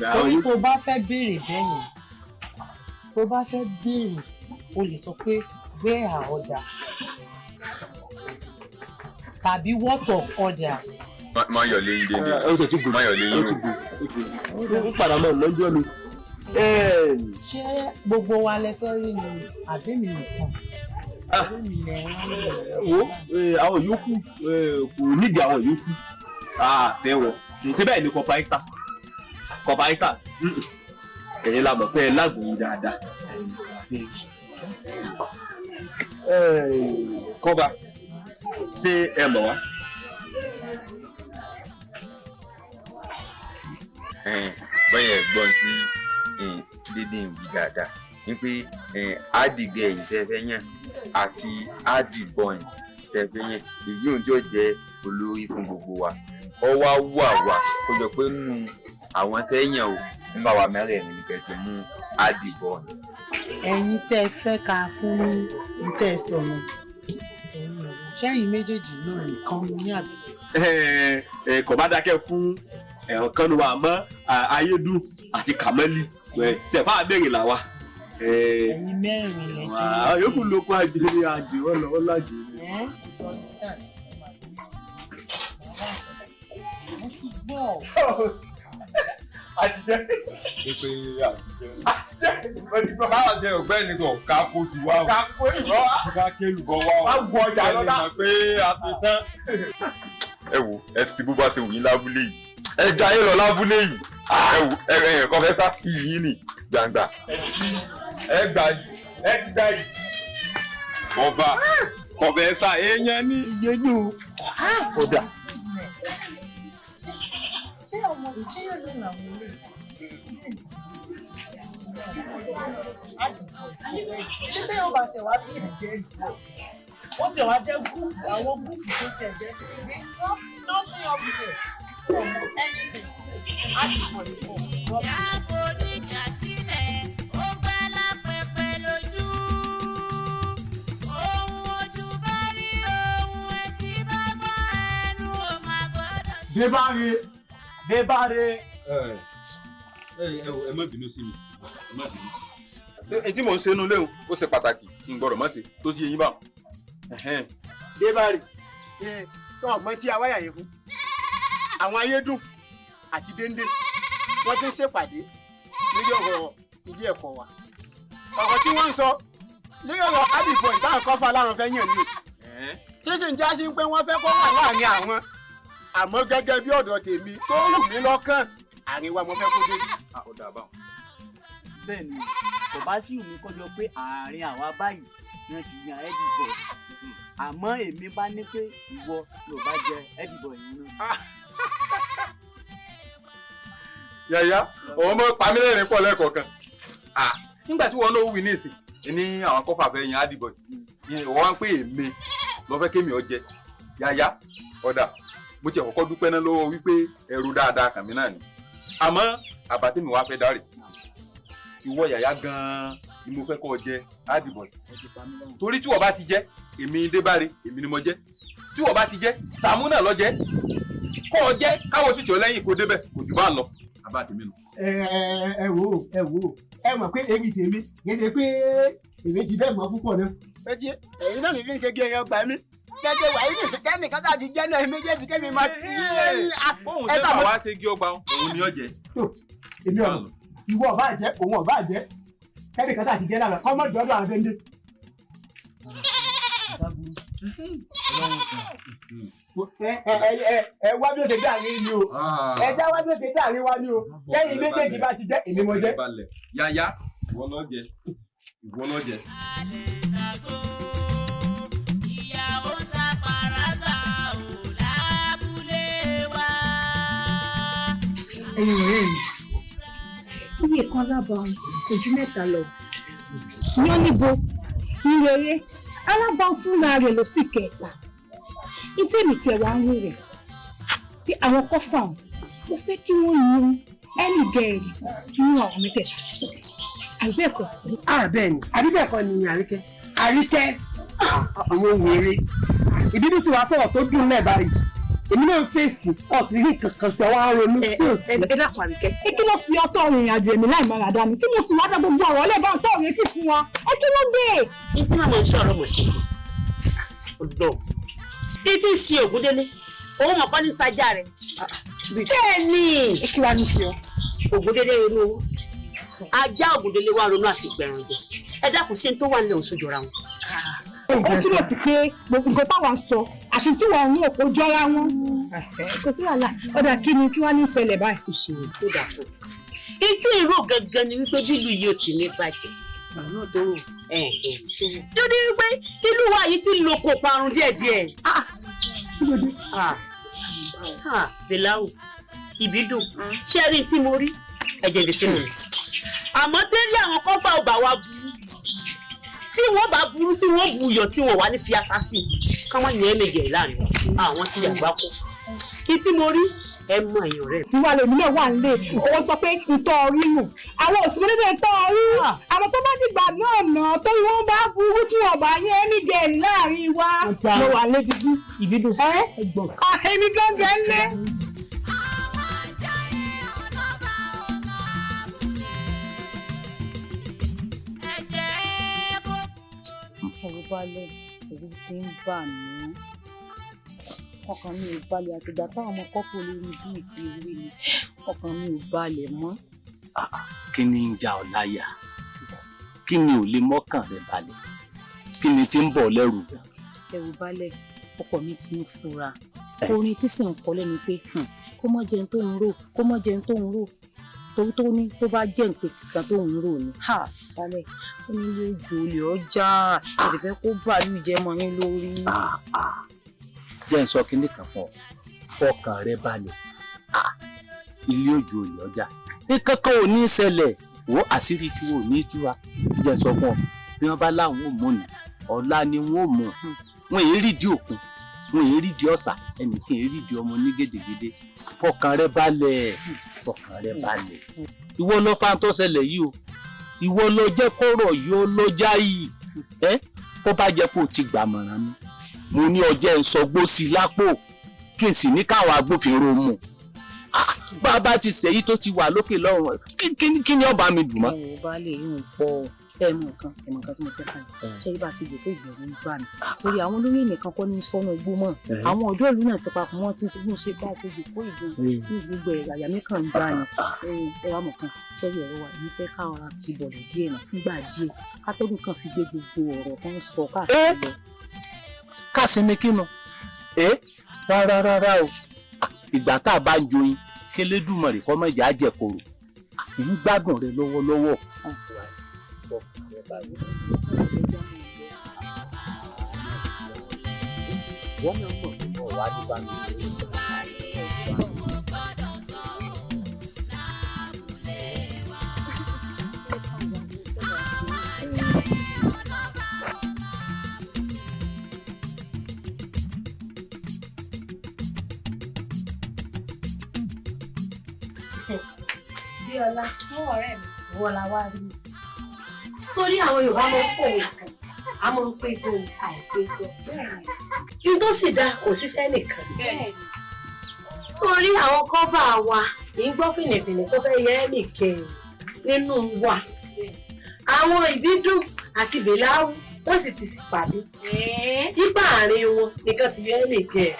Torí tó bá fẹ́ béèrè bẹ́yẹn, tó bá fẹ́ béèrè, o lè sọ pé, "Where are others?" tàbí "What of others?" Má yọ̀ léyìn dédé. Ó ti gbò. Má yọ̀ léyìn Ó ti o. gbò, ó padà mọ́ lọ́jọ́ mi. Ṣé gbogbo wa lẹ fẹ́ rí ni, àbí mi nìkan? Àbí mi lẹ ń rí? Wo, àwọn yòókù, kò nídìí àwọn yòókù, fẹ́ wọn síbẹ̀ ní kọpaista kọpaista. Ẹ̀yin la mọ̀ pé ẹ lágbòye dáadáa, ẹ̀yin nìkan la fẹ́ rí. Kọ́ba, ṣé ẹ mọ̀ wá? Bẹ́ẹ̀ gbọ́n tí dédé ń wí dáadáa ni pé àdìgẹ ẹ̀yìn tẹ́ fẹ́ yàn àti àdìbọ̀yìn tẹ́ fẹ́ yàn, èyí ò jọ jẹ́ olórí fún gbogbo wa. Ọ wá wà wá kó jọ pé nù àwọn tẹ́ yàn o, nígbà wa mẹ́rẹ̀ẹ̀rin ní kẹ́kẹ́ mú àdìbọ̀yìn. Ẹ̀yin tẹ́ ẹ fẹ́ ká fún ní tẹ́ ẹ sọ̀rọ̀, ṣẹ́yìn méjèèjì náà nìkan ní, àbí? Kò bá dákẹ́ fún ẹ̀hàn kan ní wa, àmọ́ ayédùn àti kàmẹ́lì ṣẹ̀fà béèrè là wa. Ẹ̀yin mẹ́rin lẹ jẹ́. Àwọn yòókù ló kó àjèrè àjè wọn lọ wọn lájè. Ẹ́ mo ti understand. Mo ti gbọ́. Àtijọ́. Pé àtijọ́. Àtijọ́. Káwọn jẹ ọ̀gbẹ́ni kan ká kó sí wa o. Ká kó ìbọn wa. Ká kélùbọ wa o. Ká wọ ọjà lọ́la. Ẹ lè mọ̀ pé a ti tán. Ẹ wo, ẹ sì bó bá ṣe wù yín lábúlé yìí, ẹ jayé lọ lábúlé yìí. Ẹ wò, ẹ ẹ kọ́ fẹ́ sá iyì ní gbangba. Ẹ gbà yìí, Ẹ ti gbà yìí. Kọfà kọfẹ sá èèyàn ní. Ìyẹn kódà. Ṣé ọmọ ṣé yóò lè ràn àwọn ilé ṣé student ṣé téèyàn bá tẹ̀ wá bí ẹ̀jẹ̀ ìbò, ó tẹ̀ wá jẹ́ group, àwọn group tó tẹ̀ jẹ́, they have nothing obvious from anything àdìpọ̀ ìpọ̀. Ìyá níjà sílẹ̀, ó gbẹ́ lápẹpẹ lójú. Ohun ojú bá rí, ohun etí bá gbọ́, ẹnu ò máa gbọ́dọ̀. Débáre. Débáre. Ẹ ẹ má bínú sí mi, ẹ má bínú. Ẹ tí mò ń ṣe inú léwu, ó ṣe pàtàkì kí n gbọ́dọ̀ má ṣe tó ti yé yín báwọn. Débáre. Tó ọgbọ́n tí a wáyà yẹn fún. Àwọn ayédùn àti déndé wọ́n ti ń ṣèpàdé lórí ọ̀rọ̀ ilé ẹ̀kọ́ wa. Ọ̀rọ̀ tí wọ́n ń sọ lórí ọ̀rọ̀ àdìbò ìtàn kọ́fà láwọn fẹ́ yàn ní o. Tí sì ń já sí pé wọ́n fẹ́ kó wà láàrin àwọn. Àmọ́ gẹ́gẹ́ bí ọ̀dọ̀ tèmi tó wù mí lọ́kàn, àárín wa mo fẹ́ kó dé sí. Bẹ́ẹ̀ ni, kò bá sì wù mí kọjọ pé àárín àwa báyìí ni wọ́n ti yan ẹ́dìbọ̀, àmọ́ èmi bá ní pé ìwọ ló bá jẹ ẹ́dìbọ̀ yìí náà. Yàyà òun mọ pamílẹ̀rìn pọ̀ lẹ́ẹ̀kọ̀ọ̀kan. Nígbà tí wọn náà wí ní ìsìn ní àwọn kọfà fẹ́ yan àdìbò yìí, wọ́n wá ń pè èmi lọ fẹ́ kémi ọ jẹ. Yàyà, ọ̀dà, mo ti kọ́kọ́ dúpẹ́ náà lọ́wọ́ wípé ẹrù dáadáa kàn mí náà ni, àmọ́ àbátẹ́mi wàá fẹ́ dárè ìwọ yàyà gan-an ni mo fẹ́ kọ́ ọ jẹ àdìbò yìí, torí tí wọ́n bá ti jẹ, èmi Débáre, èmi ni mo jẹ. Tí wọ́n bá ti jẹ, Sàámú náà lọ jẹ, kọ́ ọ jẹ, káwọ́ sì tì ọ lẹ́yìn kó débẹ̀ kò jù bá ń lọ. Àbá tèmi nù. Ẹ ẹ wò ó, ẹ wò ó, ẹ mọ̀ pé èmi tèmi kì í ṣe pé èmi ti bẹ́ẹ̀ mọ̀ púpọ̀ náà. Ó ti ẹ̀yin náà ní fi ń ṣe kí ẹ̀yàn gbà mí gẹ́gẹ́ wàyí ní ìsìnkẹ́nì kan tá a ti jẹ́ náà méjèèjì kémi máa ti lẹ́yìn. Bóun ṣe bá wá ṣe gé ọgbà òun ni ó jẹ. Èmi ọ̀nà ìwọ ọba jẹ, òun ọba jẹ, kẹ́nì kan tá a ti jẹ́ lára kọ́mọ́ dọ́dọ̀ àwọn déndé. Ẹ wá bí ó ṣe dáàrin ni o, ẹ já wá bí ó ṣe dáàrin wá ni o, kẹ́yìn méjèèjì bá ti jẹ́, èmi mo jẹ́. Yàyà, ìwọ ló jẹ, ìwọ ló jẹ. Ìyàwó sàpàràgbà ò lábúlé wa. Ẹ̀yin ọ̀rẹ́ mi, iye kan lábàáhùn kò ju mẹ́ta lọ. Yan níbo ìrere alábàáhùn fúnra rẹ̀ ló sì kẹta. Ìtẹ̀mí tiẹ̀ wá ń rẹ̀ bí àwọn kọ́fà ọ̀hún, mo fẹ́ kí wọ́n yan ẹnì gẹ̀ẹ́rì nínú àwọn mẹ́tẹ̀ẹ̀ta, àbí bẹ́ẹ̀ kọ́? Bẹ́ẹ̀ ni, àbí bẹ́ẹ̀ kọ́ ni? Àríkẹ́, Àríkẹ́, àwọn wèrè ìbínú tí wàá sọ̀rọ̀ tó dùn lẹ́ẹ̀ báyìí. Èmi náà ń fèsì, ọ̀sìn ní kankan sí ọwọ́ ronú tí ò sí. Ẹ dákun Àríkẹ́. Ẹ kí ló fi ọtọ́ rìnrìn àjò èmi láì mara dání tí mo sì wá dá gbogbo ọ̀rọ̀ lẹ́bàá tó rèé sì fún wa. Ẹ kí ló dé? Ní tí màmá ń sọ̀rọ̀ mọ̀ ṣe ọ̀dọ̀ títí ṣe Ògúndélé òun mọ̀ kọ́ ní sájà rẹ̀. Bẹ́ẹ̀ ni. Ẹ kí wàá ní sí ọ. Ògúndélé ronú owó. Ajá Ògúndélé wá ronú àti ìpẹ̀rùn jẹ. Ẹ dákun ṣé n tó wà nílẹ̀ òun sójọra wọn. Ó túmọ̀ sí pé gbogbo nǹkan táwa ń sọ àti tí wọ́n ń rò kó jọra wọn. Kò sí wàhálà. Ọ̀dà kí ni kí wàá ní ìṣẹ̀lẹ̀ báyìí? Ìṣòro tó dà fún. Etí ìró gangan ni wípé bílù yìí ò ti ní bàjẹ́. Tó ní wípé ìlú wa yìí ti lo kò parun díẹ̀díẹ̀. Bẹ̀láwù, ìbídùn, ṣé ẹ rí tí mo rí? Ẹ̀jẹ̀ lè ṣe mọ̀. Àmọ́ tẹ́lẹ̀ àwọn kọ́fà ọba wa burú. Tí wọ́n bá burú tí wọ́n bu iyọ̀ tí wọ́n wà ní fi ata sí i. Káwọn yẹn lè jẹ̀ láàrin àwọn tí àgbá kó. Kí tí mo rí ẹ mọ èèyàn rẹ. Tiwa lèmi náà wà nílé owó sọ pé ntọ́ orí nù. Àwọn òsì nílé ntọ́ orí. Àwọn tó bá dìgbà náà nà tó wọ́n bá burú tí wọ́n bá yẹn ní gẹ̀ẹ́rì láàrin wa. Mo wà lébi ìbídùn. Ẹ́ èmi gángan lé. Ẹ̀rù balẹ̀, ẹ̀rù ti ń bà mí. Ọkàn mi ò balẹ̀ àtìgbà táwọn ọmọ kọ́pù olórí bíi ti rí mi. Ọkàn mi ò balẹ̀ mọ́. Kí ni ń ja ọ láyà? Kí ni ò lè mọ́kàn rẹ balẹ̀? Kí ni tí ń bọ̀ lẹ́rù? Ẹ̀rù balẹ̀, ọkọ mi ti ń fura. Orin tí sì ń kọ lẹ́nu pé kó má jẹun tó ń rò, kó má jẹun tó ń rò. Torí tó ní tó bá jẹ́ nǹkan kan tó ń rò ní. Balẹ̀, ó ní yóò jò olè ọjà, ẹ sì fẹ́ kó bàálù jẹ́ mọ́ yín lórí. Jẹ́ ń sọ kinní kan fún ọ, fọkàn rẹ balẹ̀. Ilé òjò olè ọjà. Nǹkan kan ò ní í ṣẹlẹ̀, wo àṣírí tí wọn ò ní í túra. Jẹ́ ń sọ fún ọ, bí wọ́n bá láwọn ò mú ni, ọ̀la ni wọ́n ò mú. Wọn èé rídìí òkun, wọn èé rídìí ọ̀sà, ẹnìkan èé rídìí ọmọ ní gèdègèdè. Fọkàn rẹ balẹ̀, fọkàn rẹ balẹ̀. Ìwọ ló fa tó ṣẹlẹ̀ yìí o, ìwọ ló jẹ́ kọ́rọ̀ yìí ó lọ́jà yìí. Ẹ́ kó bá jẹ́ kó o ti gbàmọ̀ràn mi, mo ní ọjẹ́ ń sọgbó sí i lápò kí n sì ní káwọn agbófinró mú un. Bá a bá ti ṣèyí tó ti wà lókè lọ́rùn, kí ni ọba mi dùn mọ́. Ẹ̀rù balẹ̀ yìí ń pọ̀. Ẹ mọ nǹkan tí mo fẹ́ kàn yín. Ṣé ibà sí ìgbòkó ìgbẹ̀rù ń bà mí? Torí àwọn olóyè nìkan kọ́ ní sọ́nà igbó mọ́. Àwọn ọ̀dọ́ ìlú náà ti papọ̀ wọ́n ti ń ṣe bá ṣe ìgbòkó ìgbòho ní gbogbo ẹ̀rọ àyà mi kàn ń já ni. Ẹ wá mọ̀ kan sẹ́rí ọ̀rọ̀ wa èmi fẹ́ ká ọ̀rá ti bọ̀lẹ̀ díẹ̀ náà fúngbà díẹ̀ kátẹ́gùn kan fi gbé gbogbo ọ̀rọ̀ kan sọ káàkiri lọ. Ká sinmi kínú rárá rárá o, ìgbà tá a bá ń joyin kélédùmarè kọ́ mọ̀ ìyá jẹ koro ń gbádùn rẹ lọ́wọ́lọ́wọ́. Wọ́n náà mọ̀ pé wọ́n wá ní bá mi. Bíọ́lá, mú ọ̀rẹ́ mi, ìwọ la wá rí. Torí àwọn Yorùbá máa ń pòwe kan, a máa ń pé gan àìpé gan. Ihun tó sì dáa kò sí fẹ́ nìkan. Torí àwọn kọ́fà wa, kì í gbọ́ fìnìfìnì tó fẹ́ yẹ ẹ́ nìkẹyìn nínú wa. Àwọn ìbídùn àti bèláwù wọ́n sì ti pàdé. Ipa àárín wọn nìkan ti yẹ ẹ́ nìkẹyìn.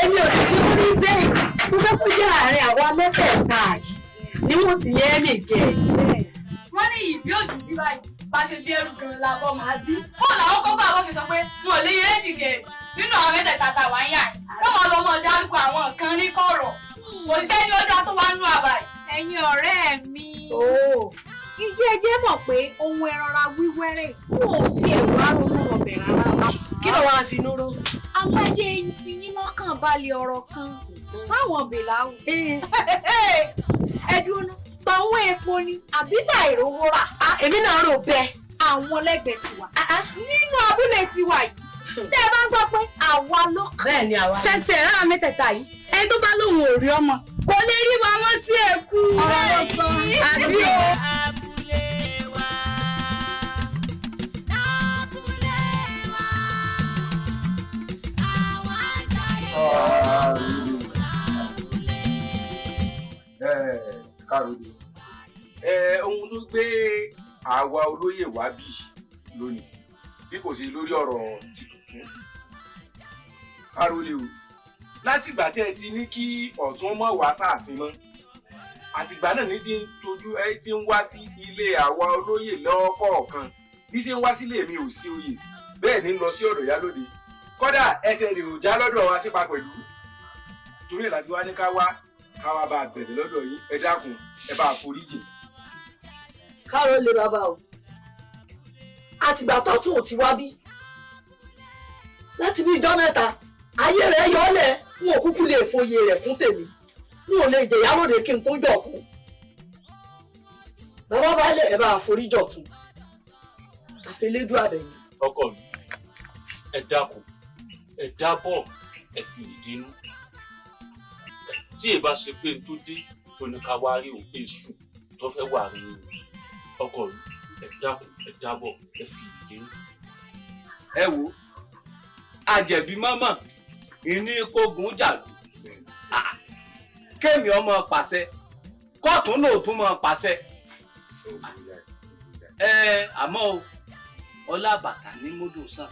Èmi ò sì fi rí bẹ́ẹ̀. Mo fẹ́ kó jẹ́ àárín àwa mẹ́tẹ̀ẹ̀ta yìí ni wọ́n ti yẹ ẹ́ nìkẹyìn. Wọ́n ní ìbí òjò bí báyìí bá ṣe bí ẹrù gan-an la bọ́ máa bí. Wọ́n làwọn kọ́kọ́ àwọn ṣe sọ pé wọn ò lè yẹ ẹ́dìgẹ̀ nínú àwọn mẹ́tẹ̀ẹ̀ta tá a wá ń yà yìí. Wọ́n máa lọ mọ dárúkọ àwọn kan ní kọ̀rọ̀. Kò sí sẹ́ni ó dá tó wá nú àbá yìí. Ẹ̀yin ọ̀rẹ́ mi. Ìjẹ́ ẹjẹ́ mọ̀ pé ohun ẹranra wíwẹ́rẹ́ kò tiẹ̀ wá ronú ọbẹ̀ rárá. Kí ló wáá fi inú ró? Àwọn ẹjẹ́ fi yín lọ́kàn balẹ̀ ọ̀rọ̀ kan sáwọn bèláwù. Ẹ dúró ná, tọ̀hún epo ni àbí tàìrówó rà. Èmi náà rò bẹ́ẹ̀. Àwọn lẹ́gbẹ̀ẹ́ tiwa. Nínú abúlé tiwa yìí, tẹ́ ẹ bá ń gbọ́ pé àwa ló kàn. Bẹ́ẹ̀ ni àwa. Ṣẹ̀ṣẹ̀ rán mẹ́tẹ̀ẹ̀ta yìí, ẹni tó bá lóun ò rí ọmọ kò lè rí wa mọ́ tí ẹ kú. Ọ̀rọ̀ ló sọ. Àbí o. Àwọn Káròdé, ohun tó gbé àwa olóyè wá bí lónìí bí kò ṣe lórí ọ̀rọ̀ tìtùtù. Káròlé o, látìgbà tẹ́ ẹ ti ní kí Ọ̀tún mọ̀ wá sáàfin mọ́, àtìgbà náà ní ti ń tojú ẹ ti ń wá sí ilé àwa olóyè lọ́kọ̀ọ̀kan. Bí ṣe ń wá sílé mi ò sí oyè, bẹ́ẹ̀ ni ń lọ sí ọ̀dọ̀ Ìyálóde, kódà ẹsẹ̀ rẹ̀ ò já lọ́dọ̀ wa sípa pẹ̀lú. Torí ẹ̀ láti wá ní ká wá bá a bẹ̀rẹ̀ lọ́dọ̀ yín. Ẹ dákun, ẹ bá a foríjì. Káàró lè bàbá o, àtìgbà tọ́tún ò ti wá bí láti bí ijọ́ mẹ́ta, ayé rẹ̀ yọ ọ́ lẹ̀. N ò kúkú lè foyè rẹ̀ fún tèmi, n ò lè jẹ̀yàlóde kí n tó jọ̀tún. Bàbá baálé, ẹ bá a forí jọ̀tún, àfẹlẹ́dù àbẹ̀yìn. Ọkọ mi, ẹ dákun, ẹ dábọ̀, ẹ fi ìdínú. Tí ẹ bá ṣe pé n tó dé tó ní ká wá rí o, èṣù tó fẹ́ wà rí o. Ọkọ mi, ẹ dákun, ẹ dábọ̀, ẹ fi ìdínú. Ẹ wo àjẹ̀bí mọ́mọ́ ìní kógun jàdù, kémi ọmọ pàṣẹ, kóòtù náà tún mọ pàṣẹ. Ẹ àmọ́ o, ọlá bàtà ní mọ́dọ̀ sàn,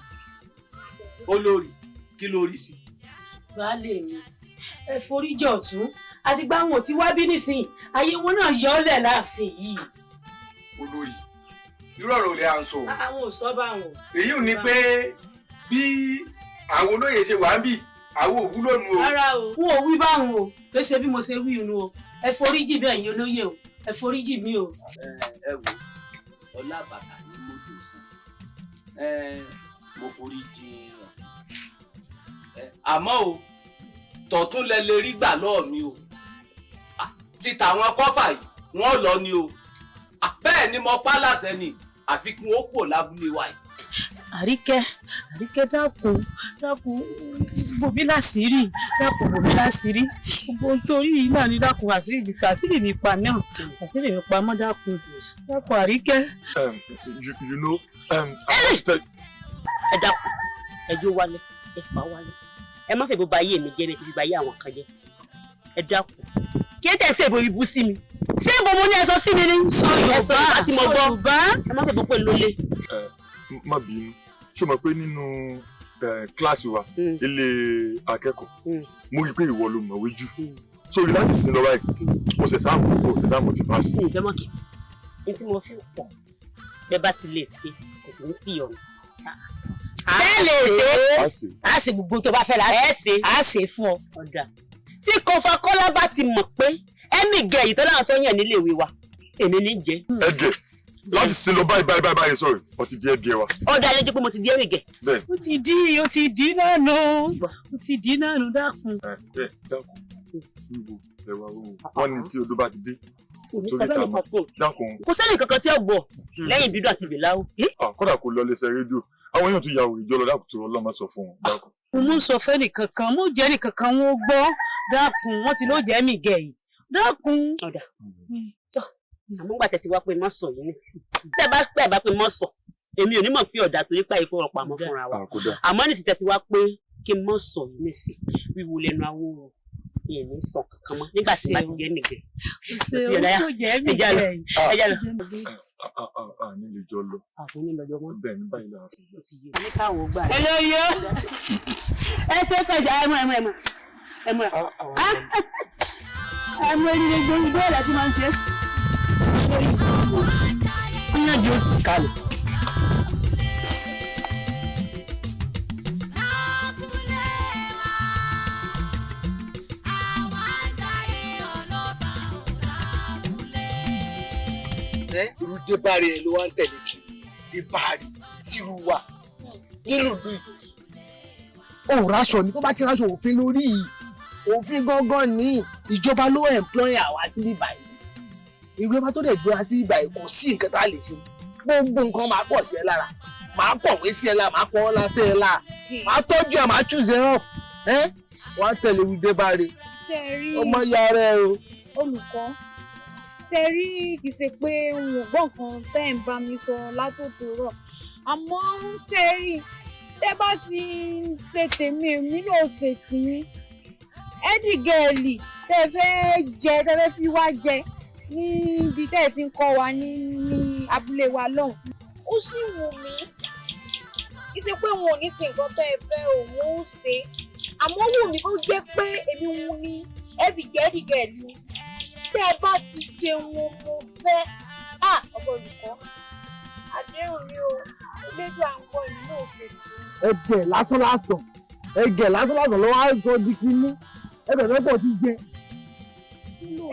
olórí kí lórí sí. Baálé mi, ẹ foríjì Ọ̀tún, àti gbà wọn ò ti wá bí nísìnyí, ayé wọn náà yọ ọ́ lẹ̀ láàfin yìí. Olórí, irú ọ̀rọ̀ olè à ń sọ. Àwọn ò sọ báwọn. Èyí ò ní pé bí àwọn olóyè ṣe wà ń bì, àwọn òwúlò nu o. Rárá o, wọn ò wí báwọn o, kì í ṣe bí mo ṣe wí inú o. Ẹ foríjì bẹ́ẹ̀ yín olóyè o, ẹ foríjì mi o. Ẹ wo ọlá bàtà ní mọ́tò sàn, mo foríjì àmọ́ o, tọ̀tún lẹ lè rí gbà lọ́ọ̀ mi o. Ti tàwọn kọ́fà yìí wọ́n lọ ni o. Bẹ́ẹ̀ ni mo pa láṣẹ ni, àfikún ó kò lábúlé wa yìí. Àríkẹ́, Àríkẹ́, dákun, dákun, bòmí láṣìírí, dákun, bòmí láṣìírí. Gbogbo ohun tó rí yìí náà ni, dákun, àṣírí mi, àṣírí mi pa náà, àṣírí mi pamọ́, dákun, dákun, Àríkẹ́. You know, Ẹ dákun, ẹ jó wálé, ẹ fà wálé. Ẹ má fẹ́ bó ba ayé mi jẹ́, ẹ ti fi ba ayé àwọn kan jẹ́. Ẹ dákun. Kí ẹ tẹ̀ ṣe ìbò ibú sí mi? Ṣé ìbò mo ní ẹ sọ sí mi ni? Sọ Yorùbá, sọ Yorùbá. Ẹ má fẹ́ bó pè lólè. Má bínú, ṣé o mọ̀ pé nínú kíláàsì wa, ilé akẹ́kọ̀ọ́, mo rí i pé ìwọ ló mọ̀wé jù. So láti sin lọ báyìí, mo ṣẹ̀ sáàmù, mo ṣẹ̀ sáàmù ti pass. Ǹjẹ́ mọ̀ kí n tí mo fi pọ̀ bẹ́ẹ̀ bá ti lè ṣe, kò sì ní sí ìyọnu. Bẹ́ẹ̀ lè ṣe, a ṣe gbogbo tó bá fẹ́ la ẹ ṣe, a ṣe fún ọ. Ọ̀dà tí Kọfakọ́lá bá ti mọ̀ pé ẹ̀mí gẹ̀ yìí tó láwọn fẹ́ yàn nílé ìwé wa, èmi ní jẹ́. Ẹ gẹ̀ láti sin lọ báyìí báyìí báyìí, sọ̀rọ̀ ọ ti di ẹgẹ wa. Ọ̀dà ilé jẹ́ pé mo ti di ẹ̀mí gẹ̀. Bẹ́ẹ̀. Ó ti di, ó ti di náà nù, ó ti di náà nù, dákun. Ẹ dákun, wíwo ẹwà wíwo wọn ní tí odó bá ti dé. Torí ta mọ dákun. Kò sẹ́ni kankan tí ó gbọ́ lẹ́yìn Bídún àti Bìláwò. Kódà kò lọ lẹ́sẹ̀ rédíò, àwọn èèyàn tó ya òrìjọ lọ, dákun tó ọlọ́mọ sọ fún wọn, dákun. Mo mú sọ fẹ́ nìkankan, mo jẹ́ nìkankan wọn gbọ́, dákun, wọ́n ti ló jẹ́ mi gẹ̀ yìí, dákun. Ọ̀dà àmọ́ gbà tẹ̀ ti wá pé má sọ yìí nísìnyí, tẹ́ bá pẹ́ bá pé má sọ, èmi ò ní mọ̀ pé ọ̀dà torí pé àìfọwọ́pamọ́ fúnra wa. Àmọ́ nísìnyí tẹ̀ ti wá pé kí n má sọ yìí nísìnyí, wíwo lẹ́nu awóró yẹn ní sọ kankan mọ́ nígbà tí bá ti jẹ́ mi gẹ̀. Ṣé o jẹ́ mi gẹ̀ yìí? Ẹja lọ. Ní lè jọ lọ. Àwọn onílọ́jọ́ mọ́. Bẹ́ẹ̀ ni báyìí lára fi gbà. Ní káwọn gbà. Ẹ ló yọ. Ẹ fẹ́ fẹ́ jà ẹ mú ẹ mú ẹ mú ẹ mú ẹ mú ẹni lè gbóyún bẹ́ẹ̀ láti máa ń ṣe. Ó yàn di oṣù kalẹ̀. Irú débàárì ẹ ló wá ń tẹ̀lé kiri, débàárì sírú wa nínú ìlú yìí. Ó ráṣọ ni, tó bá ti ráṣọ òfin lórí yìí, òfin gángan ní ìjọba ló employ àwa sí bíbá yìí. Ìjọba tó dẹ̀ gbé wa sí bíbá yìí, kò sí nǹkan tá a lè ṣe. Gbogbo nǹkan máa pọ̀ sí ẹ lára, máa pọ̀wé sí ẹ lára, máa pọ̀ ọ́lá sí ẹ lára, máa tọ́jú ẹ, máa choose ẹ up. Wọ́n á tẹ̀lé irú débàárì ọmọ yàrá ẹ o. Olùkọ́, ṣe rí, kì í ṣe pé n ò gbọ́ nǹkan tẹ́ ń bá mi sọ látòtòrọ̀, àmọ́ ṣe rí, tẹ́ bá ti ń ṣe tèmi, èmi náà ṣe tiyín. Ẹ́dì gẹ̀ẹ́lì tẹ́ ẹ fẹ́ jẹ, tẹ́ ẹ fẹ́ fi wá jẹ níbi tẹ́ ẹ ti ń kọ́ wa ní abúlé wa lọ́hùn. Ó sì wù mí kí ṣe pé wọn ò ní ṣe nǹkan tẹ́ ẹ fẹ́ òun ó ṣe, àmọ́ wù mí kó jẹ́ pé èmi wù ní ẹ fi gẹ́ẹ́dìgẹ́ẹ̀lú tẹ́ ẹ bá ti ṣe wọn mo fẹ́. Ọ̀gá olùkọ́, àdéhùn mi o, elédùn à ń kọ́ ìlú náà ṣe tù. Ẹ̀jẹ̀ lásán lásán, ẹ̀jẹ̀ lásán lásán ló wá sọ di kínní, ẹ̀bẹ̀ mẹ́pọ̀ ti jẹ.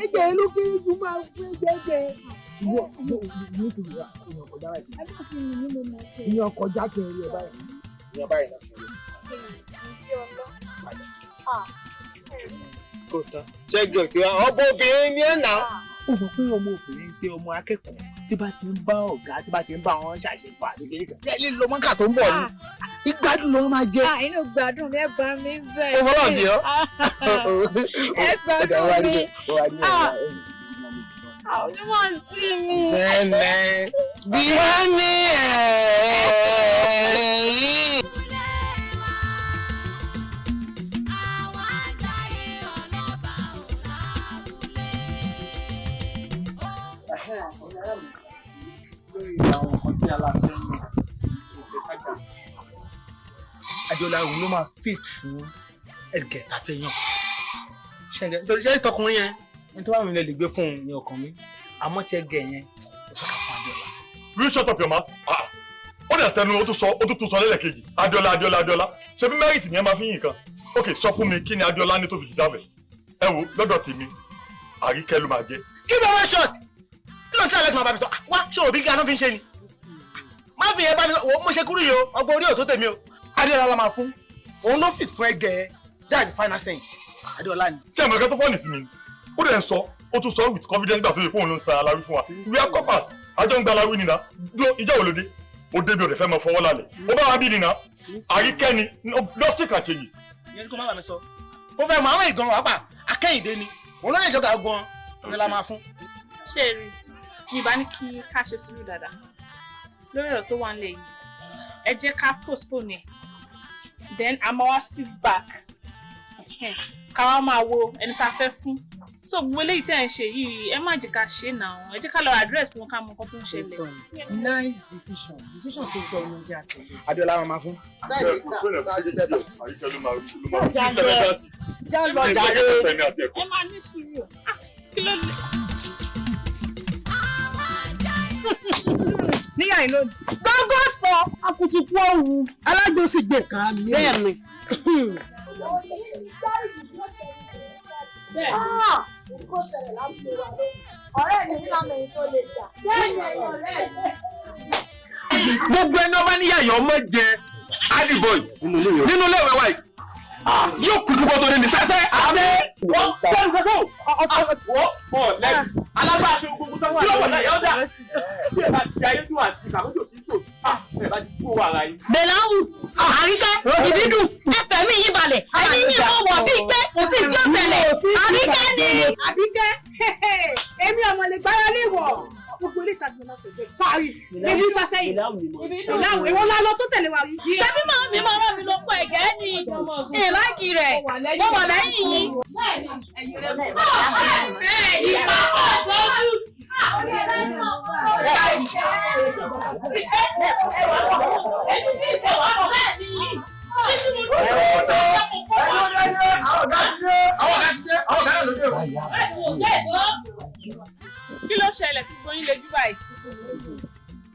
Ẹ̀jẹ̀ ló kéré jù máa ń fún jẹ́jẹ́. Ìwọ ìwọ ti wà ìyàn kọjá báyìí. Ìyàn kọjá kẹrin ẹ̀ báyìí. Ìyàn báyìí náà kẹrin. Kò tán. Ṣẹ́gun tí ọmọ obìnrin ni ẹ̀ náà. Ó mọ̀ pé ọmọ obìnrin jẹ́ ọmọ akẹ́kọ̀ọ́ tí bá ti ń bá ọ̀gá tí bá ti ń bá wọn ṣàṣepọ̀ àti kékeré kan. Ẹ lè lọ mọ́kà tó ń bọ̀ ni. Ìgbádùn ló máa jẹ. Inú gbádùn mi, ẹ bá mi bẹ́ẹ̀. Ó fọlọ́ mi ọ́. Ẹ gbádùn mi. Ojúmọ̀ ń tì mí. Bẹ́ẹ̀ni, bí wọ́n ní ẹ̀ẹ́rì. Lórí àwọn nǹkan tí aláfẹ́ ń lò, mo fẹ́ kájà. Adéọlá òun ló máa fit fún ẹ̀gẹ̀ tá a fẹ́ yàn. Ṣẹ̀ǹgẹ̀ nítorí ṣé tọkùnrin yẹn ní tó bá mi lè gbé fún un ní ọkàn mi, àmọ́ tí ẹ̀gẹ̀ yẹn mo fẹ́ ká fún Adéọlá. Will you shut up your mouth? Ó dẹ̀ tẹnu ó tún sọ ó tún tún sọ lẹ́lẹ̀kejì Adéọlá Adéọlá Adéọlá ṣe bí merit ni ẹ máa fi yìn kan. Ok, sọ fún mi kí ni Adéọlá ní tó fi deserve ẹ̀? Ẹ wo lọ́dọ̀ tèmi Àríkẹ́ ló máa jẹ́. Kí ló máa short? Kí ló ń tí àlẹ́ tí màá bá mi sọ? Wá ṣé òbí gíga ló fi ń ṣe ni? Má fi yẹn bá mi sọ, mo ṣe kúrú yìí o, ọgbọ́n orí ò tó tèmi o. Adéọlá la máa fún, òun ló fit fún ẹgẹ, that's the final saying. Adéọlá ni. Ṣé àmọ́ ẹ̀ka tó fọ́ọ̀nì sí mi ni? Ó dẹ̀ ń sọ, ó tún sọ with confidence nígbà tó yẹ kó òun ló ń san aláwí fún wa. We are corpers, àjọ ń gba aláwí nìyà. Dúró, ìjà wo ló dé? Ó débi ọ̀dẹ̀ fẹ́ máa fọwọ́ lálẹ̀. Ó bá wa bí nìyà. Àríkẹ́ ni, nothing can change it. Ìyẹn kó má bàa mi sọ. Ó fẹ́ mọ àwọn ìgan wàá pa, Akẹ́yìndé ni. Òun ló lè jọba gan-an, òun la máa fún. Ṣé rí mi bá ní kí ká ṣe sùúrù dáadáa lórí ọ̀rọ̀ tó wà nílẹ̀ yìí, ẹ jẹ́ ká postpone ẹ̀, then a máa wá sit back ká wá máa wo ẹni tá a fẹ́ fún. So gbogbo eléyìí tẹ́ ẹ̀ ń ṣe yìí, ẹ má jẹ́ ká ṣe náà, ẹ jẹ́ ká lọ address wọn ká mọ nǹkan tó ń ṣẹlẹ̀. Nice decision, decision tó sọ ọmọ jẹ́ àtẹ̀lé. Adéọlá máa fún. Àríkẹ́ ló máa Já lọ jàre. Ẹ máa ní sùúrù, kí ló lè. Níyà yìí lónìí. Gángan sọ akutuku òwú alágbó sì gbé kan mi. Bẹ́ẹ̀ni. Kó ṣẹlẹ̀ lábúlé wa lónìí. Ọ̀rẹ́ mi ní lànà èyí tó lè jà. Bẹ́ẹ̀ni ẹ̀yin ọ̀rẹ́ mi. Gbogbo ẹni ọba níyàyàn ọmọ jẹ Adiboy nínú ilé ìwé wa yìí yóò kú dúkọ́ tó ní ní sẹ́sẹ́ àbẹ́ wọ́n tẹ́lu gbogbo wọ́n ọ̀ lẹ́nu alágbàṣe gbogbo tó wà lọ́wọ́ náà yọ̀ọ́ dà tí ẹ bá ṣe ayédùn àti kàmójò sí tò ẹ bá ti kú owó ara yín. Bẹ̀láwù, Àríkẹ́, Ìbídùn, ẹ̀fẹ̀ mi yín balẹ̀, ẹni yín mọ̀ wọ̀ bíi pé kò sí tí ó ṣẹlẹ̀, Àríkẹ́ ni. Àbíkẹ́, èmi ọmọ lè gbára lé wọ̀. Gbogbo ilé ìtajà náà fẹ́ jẹ́. Sọ́ọ̀rì, bíbí sásẹ́yìn. Ìlàwọ̀ èwo la lọ tó tẹ̀lé wa rí. Tẹ́bí màá mi máa rán mi lọ fún ẹ̀gẹ́ ni. Ìláìkì rẹ̀, mo wà lẹ́yìn yín. Ìpapọ̀ tó sùn. Kí ló ṣẹlẹ̀ tí gbóyin lè jú báyìí?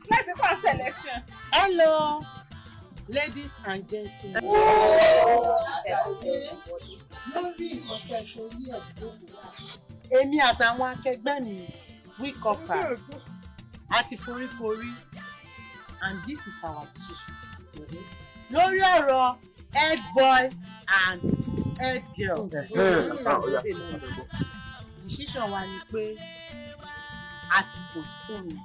Let's go selection. Hello, ladies and gentlemen. Lórí ìkọ̀tẹ́ torí ẹ̀ jókòó. Èmi àtàwọn akẹgbẹ́ mi, we corpers, a ti foríkorí and this is our decision. Lórí ọ̀rọ̀ head boy and head girl. Decision wa ni pé a ti postpone.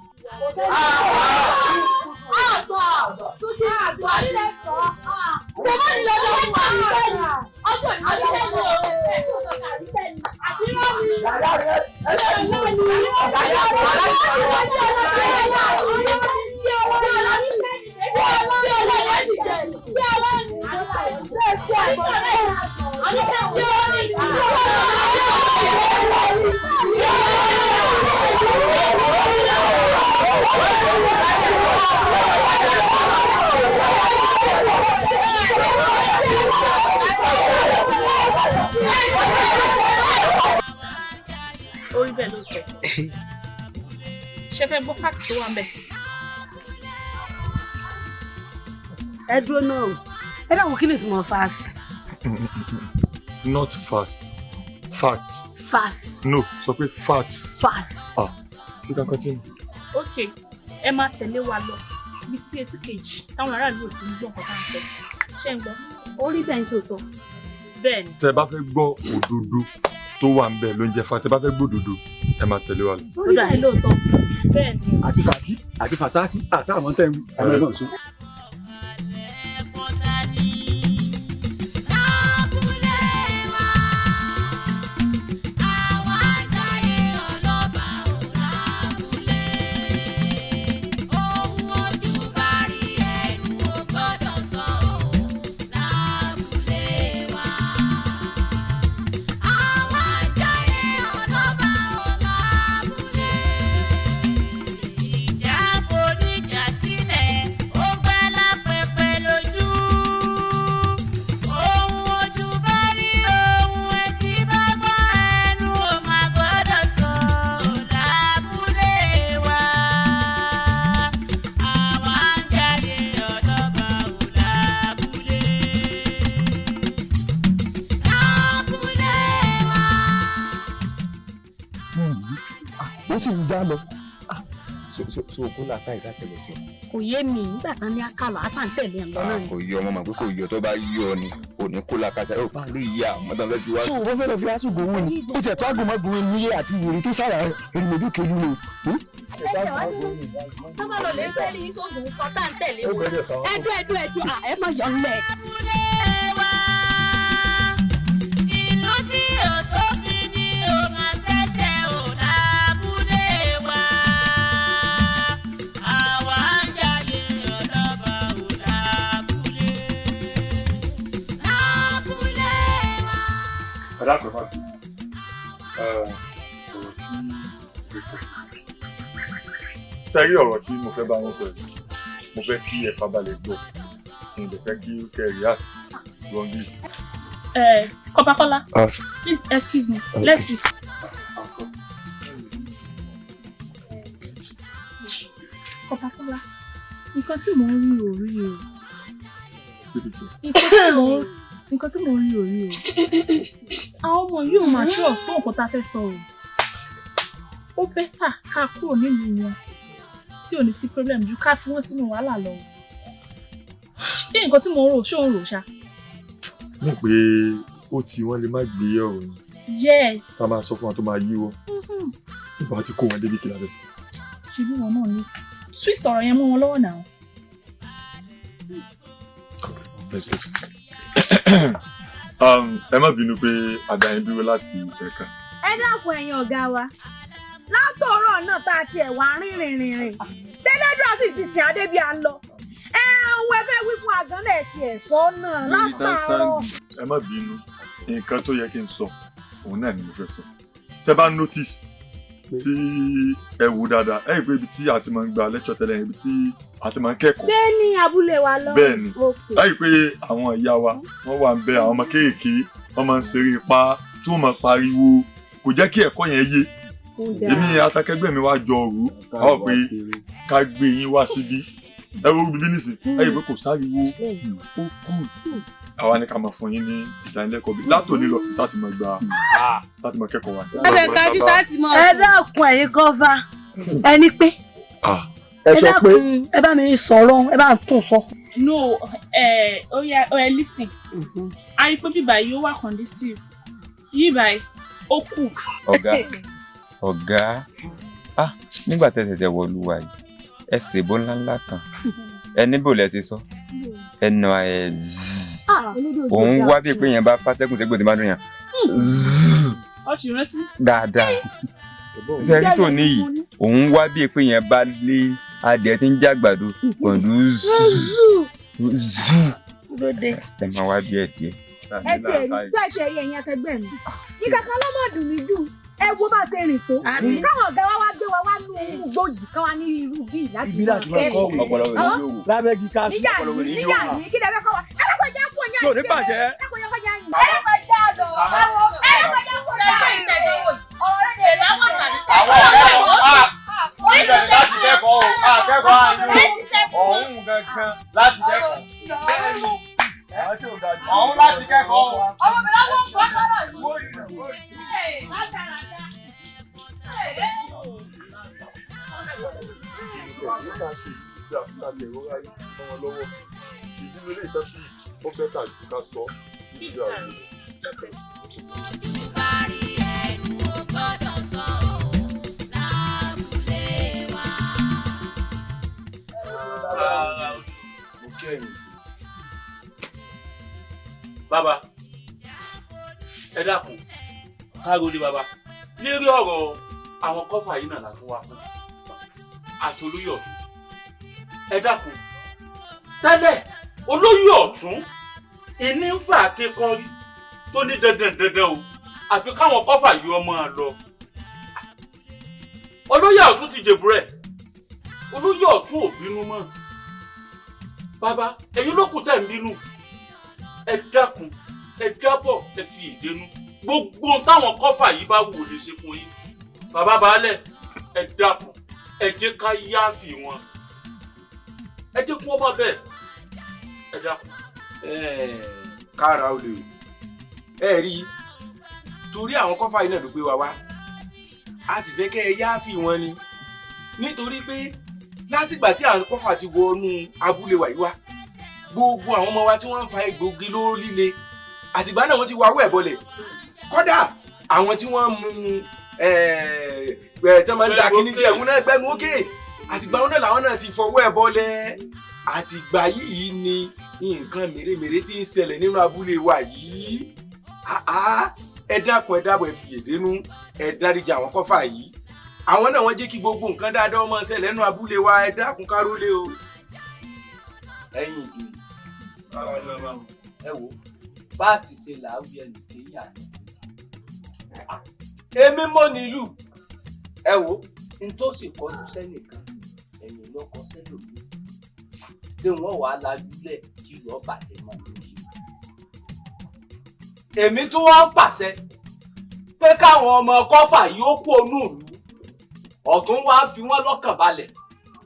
Àgbà àgbà nílẹ̀ sọ. Ṣé ní lọ́dọ̀ fún wa ní ọjọ́ ìlú ni o? Àti rọ́ọ̀mì. Ó rí bẹ́ẹ̀ lóòótọ́. Ṣé fẹ́ gbọ́ fact tó wà ń bẹ̀? Ẹ dúró náà o, ẹ dáhùn, kí ni ìtumọ̀ fast? Not fast, fact. Fast. No, sọ pé fact. Fast. Ah, you can continue. Ok, ẹ máa tẹ̀lé wa lọ ní tí etí kejì táwọn aráàlú ò ti ń gbọ́ nǹkan tá à ń sọ. Ṣé ń gbọ́? Ó rí bẹ́ẹ̀ ní tòótọ́. Bẹ́ẹ̀ ni. Tẹ bá fẹ́ gbọ́ òdodo tó wà ń bẹ̀ ló ń jẹ́ fa, tẹ bá fẹ́ gbọ́ òdodo, ẹ máa tẹ̀lé wa lọ. Ó rí bẹ́ẹ̀ lóòótọ́. Bẹ́ẹ̀ ni. Àti fàtí àti fàṣásí àti àwọn tẹ̀ ń wí àwọn ẹ̀gbọ́n sún. Ìjà foníjà sílẹ̀, ó gbẹ́ lápẹpẹ lójú. Ohun ojú bá rí, ohun etí bá gbọ́, ẹnu ò máa gbọ́dọ̀ sọ lábúlé wa. Àwa ń jayé ọlọ́ba ò lábúlé. Lábúlé wa. Ó sì ń já lọ. So kó làákà ìsàtẹlẹsẹ. Kò yé mi nígbà tán ní àkàlà àṣà ń tẹ̀lé ẹ̀ lọ náà ni. Kò yọ ọmọ, màá pé kò yọ, tó bá yọ ni kò ní kó làákà sá yóò bá lè yá àwọn tó ń fẹ́ fi wá. Tí òun fẹ́ lọ fi aṣọ ògùn ni ó tiẹ̀ tó àgùnmọ́gùn níyé àti ìrìn tó sára ìrìnàjò kelu ni. Tó bá lọ lè fẹ́ rí sóògùn kan tá à ń tẹ̀lé wọn. Ẹdún ẹdún ẹdún à ẹ má yọ ńlẹ̀. Ìlú tí ò tóbi ni ó máa ṣẹ̀ṣẹ̀ ò lábúlé wa. Àwa ń jayé ọlọ́ba ò lábúlé. Lábúlé wa. Ẹ dákun, ẹ má bínú. Ọ̀rọ̀ tí sẹ́rí, ọ̀rọ̀ tí mo fẹ́ bá yín sọ yìí, mo fẹ́ kí ẹ farabalẹ̀ gbọ́, mo dẹ̀ fẹ́ kí kẹ́ react wrongly. Kọ́pákọ́lá, Ah. please excuse me. Let's see. Kọ́pákọ́lá, nǹkan tí mò ń rí ò rí o. Nǹkan tí mò ń rí ò rí o. Àwọn ọmọ yìí ò máa ṣọ́ fún nǹkan tá a fẹ́ sọ o. Ó better ká kúrò nílùú wọn tí ò ní sí problem ju ká fi wọ́n sínú wàhálà lọ. Ṣé nǹkan tí mò ń rò, ṣé ò ń rò ṣá? Ní pé ó ti wọ́n lè má gbé ọ̀rọ̀ yìí. Yes. Ká máa sọ fún wọn tó máa yíwọ́. Nígbà tí kò wọ́n débi kí la fẹ́ sí. Ṣebí wọn náà ní twist ọ̀rọ̀ yẹn mọ́ wọn lọ́wọ́ náà. Let's go. Ẹ má bínú pé a dá yín dúró láti ẹ̀ka. Ẹ dákun, ẹ̀yin ọ̀gá wa, látòórọ̀ náà tá a tiẹ̀ wá rìnrìn rìnrìn tẹ́lẹ́dùn sì ti sìn adé bí a ń lọ ẹ̀hún, ẹ fẹ́ wí fún àgán náà, tiẹ̀ sọ náà látàárọ̀. Ẹ má bínú, nǹkan tó yẹ kí n sọ òun náà ni mo fẹ́ sọ. Tẹ́ bá notice, tí ẹ wò dáadáa, ẹ rí i pé ibi tí a ti máa ń gba lecture tẹ́lẹ̀, ibi tí a ti máa ń kẹ́kọ̀ọ́. Ṣé ní abúlé wa lọ? Bẹ́ẹ̀ ni, ẹ rí i pé àwọn ìyá wa wọ́n wà ń bẹ, àwọn ọmọ kéékèèké wọ́n máa ń ṣeré ipá tí wọ́n máa pariwo, kò jẹ́ kí ẹ̀kọ́ yẹn yé. Èmi àtàkẹgbẹ́ mi wá jọ rò ó pé ká gbé yín wá síbí. Ẹ wo bíbí nísìn, ẹ rí i pé kò sáriwo, ó kù. Àwa ni ká máa fún yín ní ìdánilẹ́kọ̀ọ́ bí látòní lọ láti máa gba, láti máa kẹ́kọ̀ọ́ wa. Ẹ dákun, ẹ̀yin gọ́fà, ẹni pé ẹ sọ pé ẹ bá mi sọ̀rọ̀, ẹ bá ń tún sọ. No, ó yá, ó yá, listen. A rí pé bíbá yìí ó wà conducive, yìí báyìí ó kù. Ọ̀gá, ọ̀gá, ah, nígbà tẹ́ ṣẹ̀ṣẹ̀ wọ̀lú wa yìí, ẹ ṣèbó ńláńlá kan, ẹ níbò lẹ ti sọ ẹnà ẹ òun wá bíi pé yẹn bá fàtẹ́kùn ségbò tí bá dùn yàn Ó sì rántí. dáadáa. Sẹ́rí tó níyì òun wá bíi pé yẹn bá lé adìẹ tí ń jàgbàdo pẹ̀lú zuu zuu. Lóde. Ẹ máa wá díẹ̀ díẹ̀. Ẹ tiẹ̀ rí tí àṣẹ ẹyẹ ẹ̀yin akẹgbẹ́ mi ìkàkà ló mọ̀ dùn mí jù. Ẹ wo bá ṣe rìn tó, káwọn ọ̀gá wa wá gbé wa wá nú igbó yìí, káwa ní irú bíi láti Ibi láti máa kọ́ òwe. Ọpọlọ wèrè yóò wò. Lábẹ́ igi káṣù. Níyà ní níyà ní kí lè fẹ́ kọ́ wa, ẹ fẹ́ kọjá fún ọyàn. Yóò ní bàjẹ́. Ẹ kọjá kọjá yìí, ẹ kọjá lọ, ẹ kọjá fún ọyàn. gan láti kẹ́kọ̀ọ́. Ọ̀hún láti kẹ́kọ̀ọ́. Ọmọ mi lọ́wọ́ ń gbọ́ sọ́rọ̀ yìí. Bàbá, ẹ dákun, káàró ní bàbá, lérí ọ̀rọ̀ àwọn kọ́fà yìí náà la tún wá fún àtolóyè ọ̀tún. Ẹ dákun, tẹ́lẹ̀ olóyè ọ̀tún ìní ń fà kékọ́rí tó ní dandan dandan o, àfi káwọn kọ́fà yìí ọmọ lọ. Olóyè ọ̀tún ti jèbú rẹ̀, olóyè ọ̀tún ò bínú mọ́. Bàbá, ẹ̀yin ló kù tẹ̀ ń bínú. Ẹ dákun, ẹ dábọ̀, ẹ fi ìdénú. Gbogbo táwọn kọ́fà yìí bá wù lè ṣe fún yín. Bàbá baálẹ̀, ẹ dákun, ẹ jẹ́ ká yáàfì wọn. Ẹ jẹ́ kí wọ́n bá bẹ́ẹ̀. Ẹ dákun. Kára o lè o. Ẹ rí i, torí àwọn kọ́fà yìí náà ló gbé wa wá. A sì fẹ́ kẹ́ ẹ yáàfì wọn ni. Nítorí pé látìgbà tí àwọn kọ́fà ti wọnú abúlé wa yìí wá, gbogbo àwọn ọmọ wa tí wọ́n ń fa egbògi lóró líle àtìgbà náà wọ́n ti wá awọ́ ẹ̀ bọlẹ̀. Kódà àwọn tí wọ́n mú tí wọ́n máa ń da kíní jẹ òun náà gbẹnu ókè, àtìgbà náà làwọn náà ti fọwọ́ ẹ̀ bọlẹ̀. Àtìgbà yìí ni nǹkan mèremère tí ń ṣẹlẹ̀ nínú abúlé wa yìí. Ẹ dákun, ẹ dábọ̀, ẹ fi yèdénú, ẹ dáríjì àwọn kọ́fà yìí. Àwọn náà wọ́n jẹ́ kí gbogbo nǹkan dáadáa ọmọ ṣẹlẹ̀ nínú abúlé wa. Ẹ dákun, kárólé o. Ẹ̀yin ìjòyè, ẹ wo bá a ti ṣe làáwí ẹnì kéyà èmi mọ nílùú. Ẹ wo n tó sì kọjú sẹ́nìkan ẹ̀yìn ló kọ sẹ́lòmíì, ṣé wọ́n wàá lajúlẹ̀ kí lọ́ọ́ bàjẹ́ máa lóye. Èmi tún wá ń pàṣẹ pé káwọn ọmọ kọ́fà yóò kú onú ìlú. Ọ̀tún wá fi wọ́n lọ́kàn balẹ̀,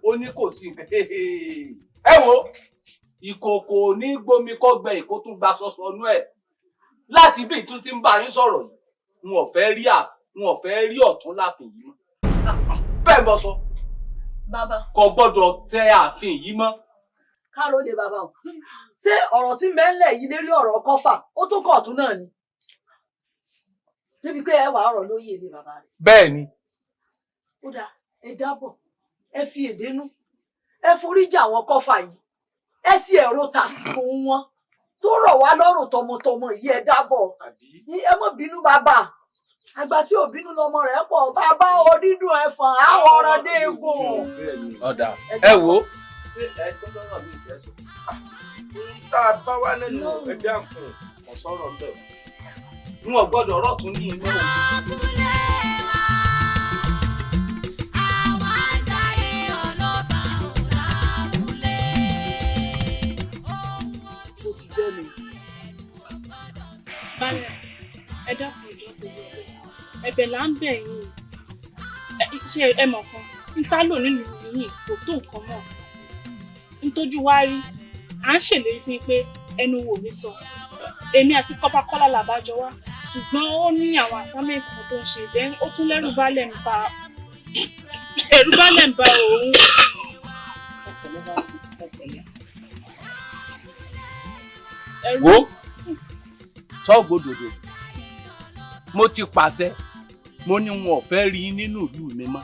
ó ní kò sí nǹkan. Ẹ wo ìkòkò ní gbomi kọgbẹ ìkó tún gba sọsọ nú ẹ. Láti bí ìtún ti ń bá yín sọ̀rọ̀ yìí, n ò fẹ́ rí ọ̀tún láàfin yìí mọ́. Bẹ́ẹ̀ bọ́ sọ. Bàbá. Kò gbọ́dọ̀ tẹ ààfin yìí mọ́. Káàró lè bàbá o. Ṣé ọ̀rọ̀ tí mẹ́lẹ̀ yìí lérí ọ̀rọ̀ kọ́fà ó tún kọ̀ ọ̀tún náà ni? Débi pé ẹ wà ọ̀rọ̀ lóyè ni bàbá rẹ̀. Bẹ́ẹ̀ ni. Ó dáa, ẹ dábọ̀, ẹ fi èdè nú, ẹ foríjì àwọn kọ́fà yìí, ẹ ti ẹ̀rọ tàsìkò wọn tó rọ̀ wá lọ́rùn tọmọtọmọ yìí. Ẹ dábọ̀, ẹ má bínú bàbá. Àgbà tí ò bínú lọmọ rẹ̀ pọ̀. Bàbá onídùn ẹ̀fọ̀n àwọn ọ̀rọ̀ dé egun. Ọ̀dà ẹ wo. Ṣé ẹ tó sọ̀rọ̀ mi ìfẹ́ sọ? Tá a bá wá nínú ẹ dákun. Kò sọ̀rọ̀ bẹ́ẹ̀. N ò gbọ́dọ̀ rọ̀tún ní inú. Balẹ̀, ẹ dákun, ìjọ tó yọ ẹ̀bẹ̀ là ń bẹ̀ yín. Ṣé ẹ mọ̀ kan n tá lò nínú yìí kò tó nǹkan mọ́ ntójú wá rí. À ń ṣèlérí fún yín pé ẹnu wò mí sọ, èmi àti kọ́pákọ́lá làbájọ wá, ṣùgbọ́n ó ní àwọn assignment kan tó ń ṣe, then ó tún lẹ́rù balẹ̀ ń ba ẹ̀rù balẹ̀ ń ba òun. Wo sọ́gbódòdó, mo ti pàṣẹ, mo ní wọn ò fẹ́ rí nínú ìlú mi mọ́.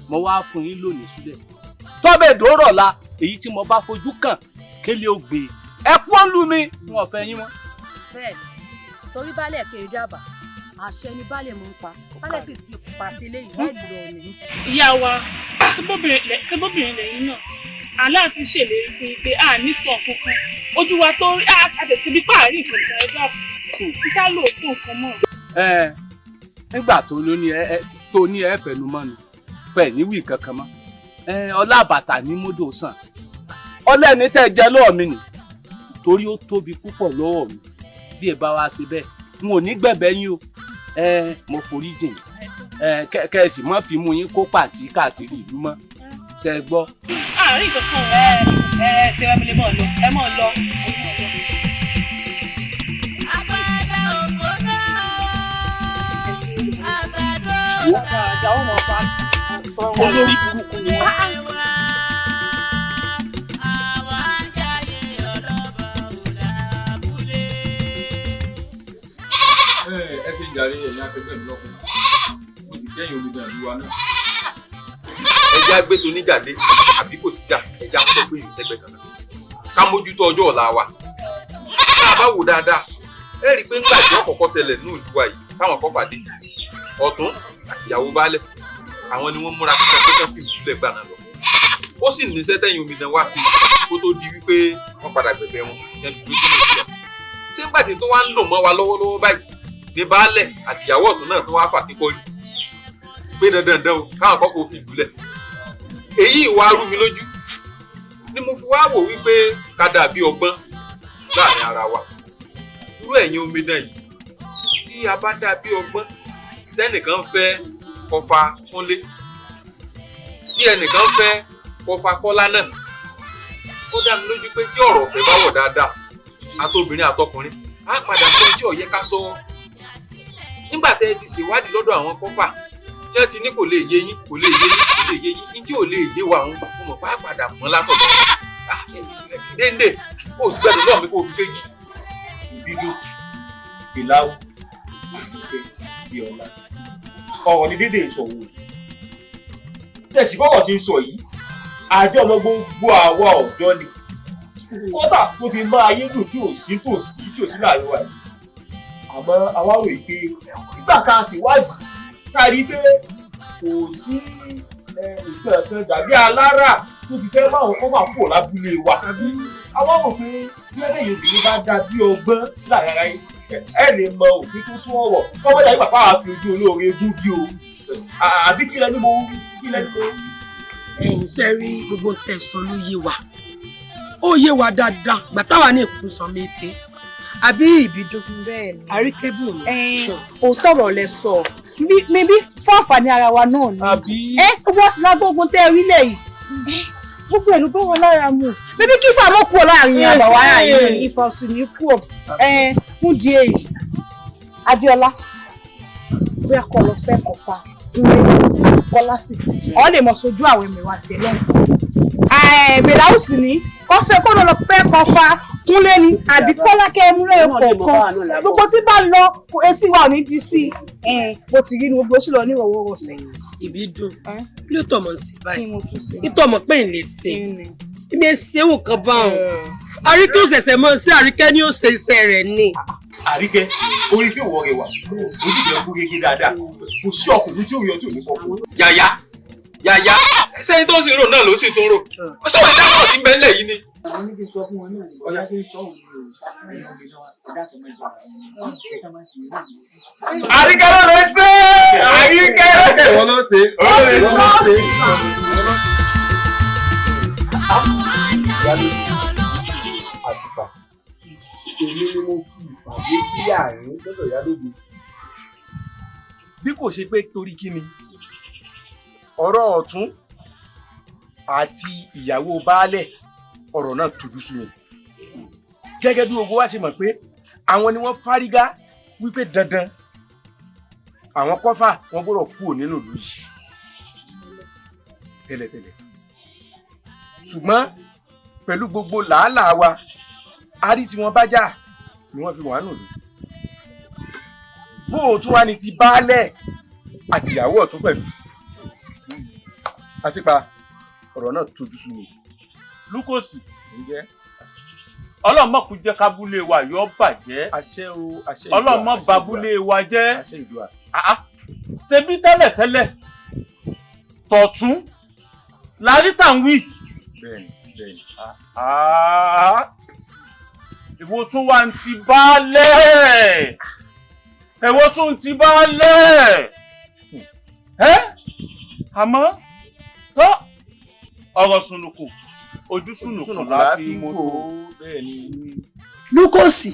Mo wá fún yín lónìí sílẹ̀ tọ́bẹ̀ dòrọ̀ la èyí tí mo bá fojú kàn kélé ó gbé ẹ kú òǹlù mi, wọn ò fẹ́ yín mọ́. Bẹ́ẹ̀ni, torí baálẹ̀ kiri dábàá àṣẹ ni baálẹ̀ mò ń pa, baálẹ̀ sì sì pàṣẹ léyìí láì lọ nìyí. Ìyá wa, síbóbìnrin lẹ́yìn náà àlá ti ṣèlérí fún yín pé a ní sọ kankan ojú wa tó rí àtẹ̀tí bí páàrí ìkọ̀kan. Ẹ dákun, kíkà lóòótọ́ nǹkan mọ́. Ẹ nígbà tó ní ẹ tó ní ẹ fẹnu mọ́nu pẹ̀ níwì kankan mọ́. Ọlá bàtà ní mọ́dò sàn ọlẹ́ni tẹ́ jẹ lọ́ọ̀ mi nì, torí ó tóbi púpọ̀ lọ́wọ́ mi. Bí ẹ bá wá ṣe bẹ́ẹ̀, n ò ní gbẹ̀bẹ̀ yín o. Mo forí jìn kẹ́ ẹ sì má fi mú yín kó pàǹtí káàkiri ìlú mọ́. Ṣe é gbọ́. Àárín kankan. Ẹ ṣe wá mi lè mọ̀ lọ. Ẹ mọ̀ lọ. Olórí burúkú ni wọ́n. Ẹ ṣe jàre ẹ̀yin akẹgbẹ́ mi lọ́kùnrin, mo sì sẹ́yìn omidan ìlú wa náà. Ẹjẹ́ agbéto níjàdé àbí kò síjà, ẹjẹ́ akọ́kọ́ pé ìlú sẹ́gbẹ́ kan náà ká mójútó ọjọ́ ọ̀la wa. Tá a bá wò dáadáa, ẹ rí i pé ńgbà tí ọ̀kọ̀ọ̀kọ̀ ṣẹlẹ̀ ní ìlú wa yìí táwọn kan pàdé ọ̀tún àtìyàwó baálẹ̀, àwọn ni wọ́n múra pípẹ́ pé kán fi ìlú lẹ̀ gbà náà lọ. Ó sì níṣẹ́ tẹ̀yìn omidan wá sí kó tó di wípé wọ́n padà gbẹ̀gbẹ̀ wọn yẹn dúró sínú ìlú. Ṣé ńgbà tí tó wá ń lò mọ́ wa lọ́wọ́lọ́wọ́ báyìí ní baálẹ̀ àtìyàwó ọ̀tún náà tó wá fà kíkọ́rí pé dandan dandan o káwọn kọ́kọ́ fi ìlú lẹ̀. Èyí ìwà rú mi lójú ni mo fi wá wò wípé ká dàbí ọgbọ́n láàrin ara wa. Irú ẹ̀yin omidan yìí tí a bá dàbí ọgbọ́n, tẹ́nìkan fẹ́ kọfà Kúnlé, tí ẹnìkan fẹ́ kọfà Kọ́lá náà, ó dá mi lójú pé tí ọ̀rọ̀ ọ̀fẹ́ bá wọ̀ dáadáa àtobìnrin àtọkùnrin á padà sọ tí ó yẹ ká sọ. Nígbà tẹ́ ẹ ti ṣèwádìí lọ́dọ̀ àwọn kọ́fà tí wọ́n ti ní kò lè yé yín, kò lè yé yín, kò lè yé yín, ní tí ò lè yé wa òun kò mọ̀ bá padà mọ́ látọ̀dọ̀. Déndé kó o sì gbẹ́dọ̀ náà mi kó o fi kéjì. Ìbídò ìlàwọ̀ ìdíkẹ́ bí ọ̀la ọ̀rọ̀ ni dédé ìsọ̀wò tẹ̀sí kọ́kọ́ ti ń sọ yìí, àjọ ọmọ gbogbo àwa ọ̀dọ́ ni kọ́tà tó fi máa ayé dùn tí ò sí tòsí tí ò sí láàrin wa yìí. Àmọ́ àwa rò pé nígbà tá a sì wádìí tá a rí pé kò sí nǹkan kan dàbí alára tó fi fẹ́ máa kọ́ máa kúrò lábúlé wa. Àwa rò pé bí ẹlẹ́yìn obìnrin bá dá bí ọgbọ́n láàrin ara yín, ẹ lè mọ òfin tó tún ọ̀rọ̀ kọ́mọ́dé àyè bàbá wa fi ojú olóore gún bí o àbí kí lẹni mo kí lẹni mo. Ẹ̀yin ṣe rí gbogbo tẹ̀sán ló yé wa, ó yé wa dáadáa gbàtàwá ní ìkú sọ méke àbí ìbídùn àríkébù mi. Òótọ́ ọ̀rọ̀ lẹ sọ mi bí fún àǹfààní ara wa náà ni. Ẹ wọ́n sì lágbógun tẹ́ orílẹ̀ yìí, gbogbo ìlú bọ́ wọn lára mu bíbí kí ifá mọ́ kúrò láàrin àbàwọ̀ ara yìí, ifá ọ̀tún ní kúrò fún di èyí. Adéọlá bóyá kọ́ lọ fẹ́ kọfà Kọ́lá sí ọ lè mọ sojú àwọn ẹ̀mẹ̀wà tiẹ̀ lọ́hùn. Bèláùsì ní kọfẹ́ kó lọ fẹ́ kọfà Kúnlé ni àbí Kọ́lá kẹ́ mú lẹ́yìn kọ̀ọ̀kan, gbogbo tí bá lọ etí wa ò ní di sí i bó ti rí ni gbogbo sí lọ ní ìrọ̀wọ́ rọ̀sẹ̀. Ìbídùn kí ló tọ̀ mọ̀ sí báyìí? Ìtọ̀ mọ̀ pé ń lè ṣe èmi ẹ ṣe òun kan bá òun. Àríkẹ́ ò ṣẹ̀ṣẹ̀ mọ̀ sí Àríkẹ́ ni ó ṣe iṣẹ́ rẹ̀ ni. Àríkẹ́ orí kí òwò rẹ̀ wà ojú ìjẹun kú gégé dáadáa, kò sí ọkùnrin tí ò yọ tí ò ní fọkùn. Yàyà yàyà sẹ́yìn tó ń sin rò náà ló sì tó ń rò ó sọ̀rọ̀ ìdáhùn sí bẹ́ẹ̀ yìí ni. Àwọn ní kí n sọ fún wọn náà ọ̀yá kí n sọ òun ní Àríkẹ́ ló lè ṣe é, Àríkẹ́ wọ́n ló ṣe é, wọ́n ló ṣe é. Àsìpà èmi ni mo fi ìpàdé sí àárín lọ́dọ̀ ìyálóde. Bí kò ṣe pé torí kí ni ọ̀rọ̀ ọ̀tún àti ìyàwó baálẹ̀ ọ̀rọ̀ náà tójú sú mi. Gẹ́gẹ́ bí gbogbo wa ṣe mọ̀ pé àwọn ni wọ́n fárígá wípé dandan àwọn kọ́fà wọ́n gbọ́dọ̀ kúrò nínú ìlú yìí tẹ́lẹ̀tẹ́lẹ̀. Ṣùgbọ́n pẹ̀lú gbogbo làálàá wa a rí tí wọ́n bá jà ni wọ́n fi wà nù lù. Bó o tún wá ní ti baálẹ̀ àti ìyàwó ọ̀tún pẹ̀lú. Àṣìpa ọ̀rọ̀ náà tójú sú mi. Lúkòsì Ọlọ́run má kú jẹ́ kábúlé wa yọ bàjẹ́. Àṣẹ o, àṣẹ ìdúà. Ọlọ́run má babúlé wa jẹ́. Àṣẹ ìdúà. Ṣebí tẹ́lẹ̀tẹ́lẹ̀ tọ̀tún lárí tà ń wí. Bẹ́ẹ̀ni bẹ́ẹ̀ni. Èwo tún wá ń ti baálẹ̀? Èwo tún ń ti baálẹ̀? Ẹ́ àmọ́ tó ọ̀rọ̀ sùnùkùn ojú sùnùkùn la fi mú tó. Lúkòsì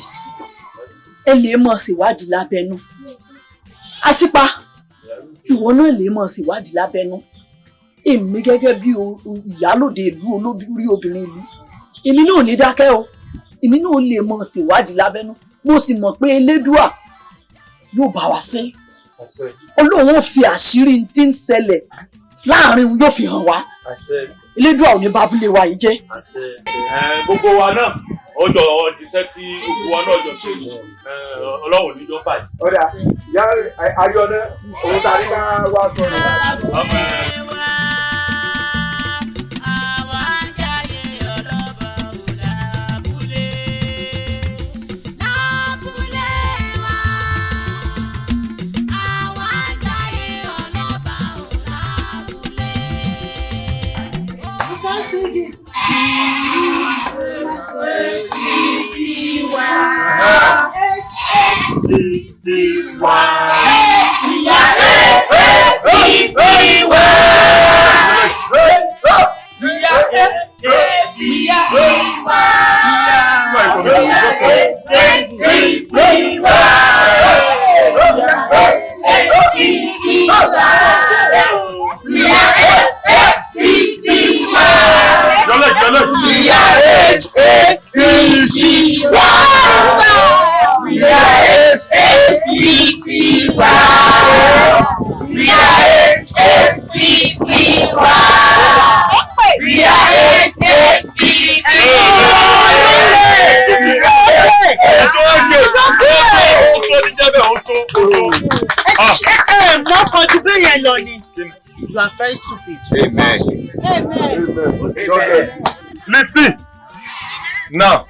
ẹ lè mọ̀ síwádìí lábẹ́nú. Àsìpa ìwọ náà lè mọ̀ síwádìí lábẹ́nú. Èmi gẹ́gẹ́ bí ìyálòde ìlú olórí obìnrin ìlú Èmi náà ò ní dákẹ́ o, èmi náà lè mọ̀ ṣèwádìí lábẹ́nú, mo sì mọ̀ pé Elédùà yóò bá wa ṣe. Ọlọ́run ó fi àṣírí tí ń ṣẹlẹ̀ láàrin òun yóò fi hàn wá. Elédùà ò ní bá abúlé wa yìí jẹ́. Gbogbo wa náà ọjọ́ ìṣẹ́ tí gbogbo wa náà jọ ṣe ni Ọlọ́run níjọ́ báyìí. Ọ̀dà ìyá Ariọ̀nà òun ta ní ká wá sọ̀rọ̀. You are very stupid. Amen. Amen. Amen. Listen. Now,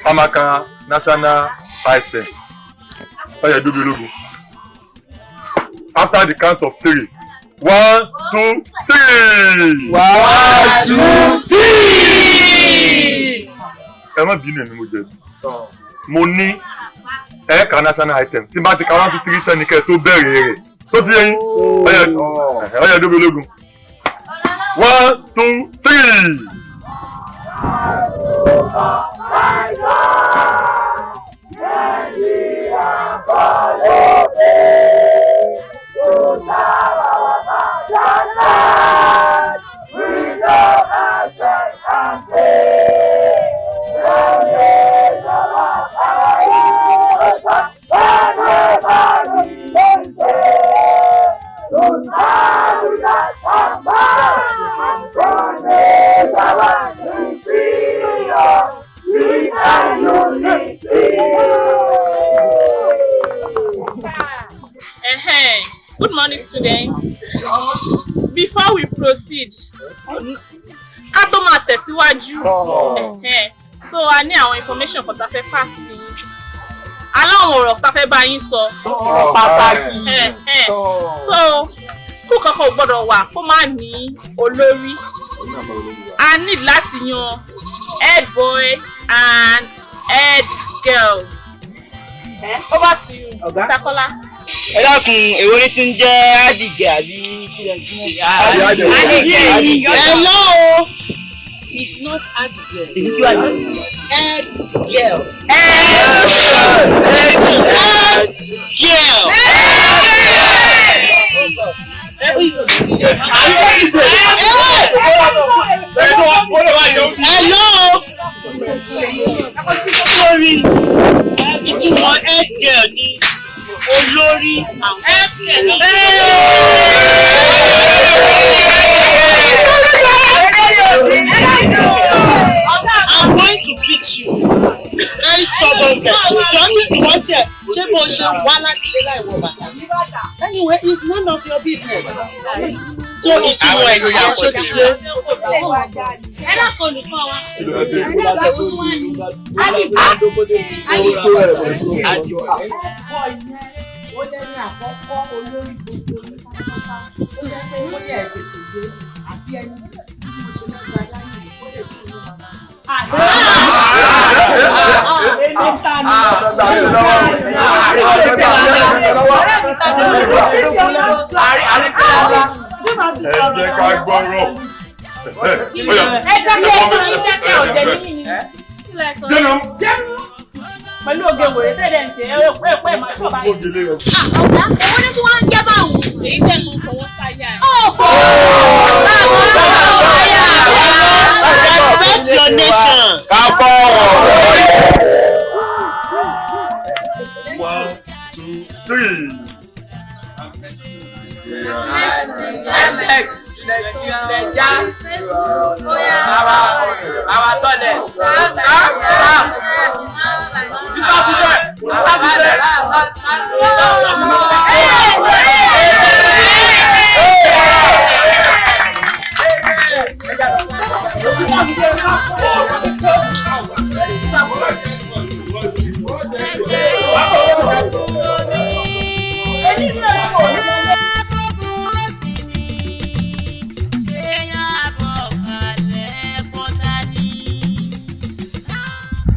Amaka National Anthem. Oya Dubilogo. After the count of 3. 1, 2, 3. 1, 2, 3. Ẹ má bínú èmi mo jẹ̀bi. Mo ní ẹ̀ka national item. Tí n bá ti ka 1, 2, 3 tán ni kẹ́ ẹ tó bẹ̀rẹ̀ rẹ̀. Tó ti yé yín? Ọya Dubilogo. 1, 2, 3. Good morning, students. Before we proceed, ká tó máa tẹ̀síwájú. So a ní àwọn information kan tá fẹ́ pass yín. Aláwọn ọ̀rọ̀ tá fẹ́ bá yín sọ. Ọ̀rọ̀ pàtàkì. So school kankan ò gbọ́dọ̀ wà kó má ní olórí. A need láti yan head boy and head girl. Over to you, Mr. Kola. Ẹ dákun, èwo ni tí ń jẹ́ Adigẹ̀ àbí Adigẹ̀. Hello. It's not Adigẹ̀. Head girl. Head girl. Hello. Sorry. Ìtumọ̀ head girl ni olórí àwọn. I'm going to beat you. Very stubborn girl. Just one step. Ṣé bó ṣe wá láti ilé láì wọ bàtà? Anyway, it's none of your business. So ìtumọ̀ ẹ̀ ló ṣe ti dé. Ẹ dákun olùkọ́ wa. Ó lẹ́ni àkọ́kọ́ olórí gbogbo ní pátápátá. Ó jẹ́ pé ó yẹ tètè dé àbí ẹni tí mo ṣe lẹ́gbàá láyé ó lè fún un màmá. Ẹ jẹ́ ká gbọ́rọ̀. Ẹ dákẹ́ ẹ yín dákẹ́ ọ̀jẹ̀ níyìn ni. Jẹ́nu. Pẹ̀lú oge wèrè tẹ́lẹ̀ ń ṣe ẹ rò pé pé màá ṣọ̀bá yìí. Ọ̀gá, èwo ni tí wọ́n ń jẹ́ báwọn? Èyí tẹ̀ mọ́ fọwọ́ sáyà ẹ̀. Respect your nation. Ká Naija. Our toilet. Serve. Sísá fífẹ́. Sísá fífẹ́.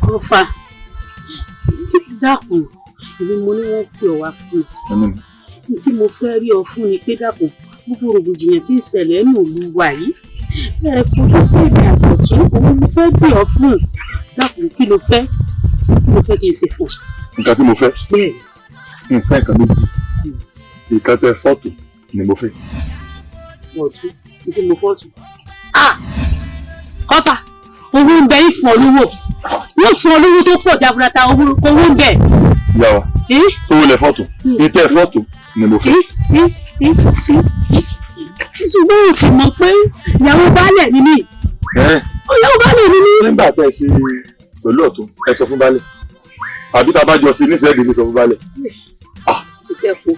Kọfà, dákun, èmi mo ní wọ́n pè ọ́ wá fún un. N tí mo fẹ́ rí ọ fún ni pé dákun, gbogbo rògbòdìyàn tí ń ṣẹlẹ̀ nù lù wà yìí, ẹ fojú pé èmi àtọ̀tún òun mo fẹ́ pè ọ́ fún. Dákun, kí ló fẹ́? Kí ló fẹ́ kí n ṣe fún ọ? Nǹkan tí mo fẹ́. Nǹkan nǹkan méjì. Nǹkan tẹ fọ́tò ni mo fẹ́. Ọ̀tún, n tí mo fọ́tò. Kọfà, owó ń bẹ yín fún ọ lówó. Wọ́n fún ọ lówó tó pọ̀ jaburata, owó ń bẹ. Ìyá wa, sówó lẹ fọ́tò, ètò ẹ̀ fọ́tò ni mo fẹ́. Ṣùgbọ́n o sì mọ̀ pé ìyàwó baálẹ̀ ni mí. Ìyàwó baálẹ̀ ni mí. Nígbà tẹ́ ẹ ṣe pẹ̀lú ọ̀tún, ẹ sọ fún baálẹ̀. Àbí tá a bá jọ sí níṣẹ́ ìdílé sọ fún baálẹ̀. Ti fẹ́ kú.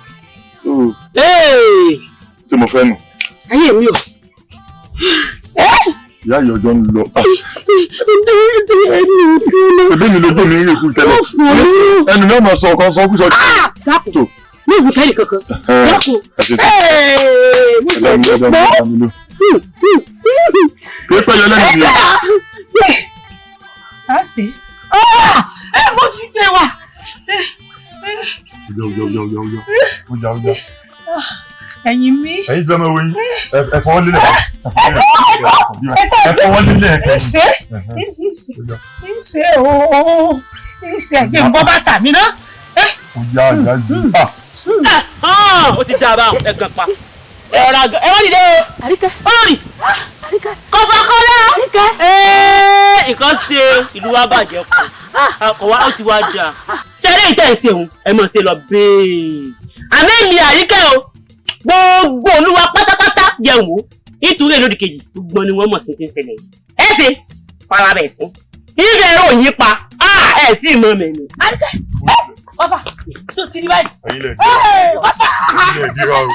Tí mo fẹ́ nù. Ayé mi o. Ìyá yìí ọjọ́ ń lọ. Ṣèbí mi lójú mi ń rí ikú tẹ́lẹ̀. Ẹnu náà máa sọ ọkàn sọ kú sọ. Dákun, mi ò fẹ́ nìkankan. Dákun. Mo sì ti pọ̀. Pépé yọ lẹ́nu mi. A sì. Ẹ mo sì gbé wa. Oya oya oya oya oya oya. Ẹ̀yin mi. Ẹ̀yin tí wọ́n máa wo yín, ẹ fọwọ́ lélẹ̀. Ẹ fọwọ́ lélẹ̀. Ẹ ṣe ooo, ẹ ṣe ẹgbẹ́ ń bọ́ bàtà mi ná. Oya oya yìí. Ó ti dá a báwọn, ẹ kàn pa. Ẹ ọ̀rọ̀ àgọ́, ẹ wọ́n dìde o. Àríkẹ́. Olórí. Àríkẹ́. Kọfàkọ́lá. Àríkẹ́. Nǹkan ṣe ìlú wa bàjẹ́ kù. Ọkọ̀ wa ó ti wá dáa. Ṣé eré ìtẹ̀ ìṣe òun? Ẹ mọ̀ ṣe lọ bẹ́ẹ̀. Àmì mi Àríkẹ́ o. Gbogbo olúwa pátápátá jẹun wò nítorí èlòdì kejì gbogbo ni wọ́n mọ̀ sí ti ń ṣẹlẹ̀ yìí. Ẹ ṣe farabẹ̀ sí. Ibẹ̀ ẹ̀rọ yín pa ẹ sì mọ mẹ́nu. Àríkẹ́. Kọfà tó ti rí báyìí. Ẹ̀yin lè Kọfà. dí wa o.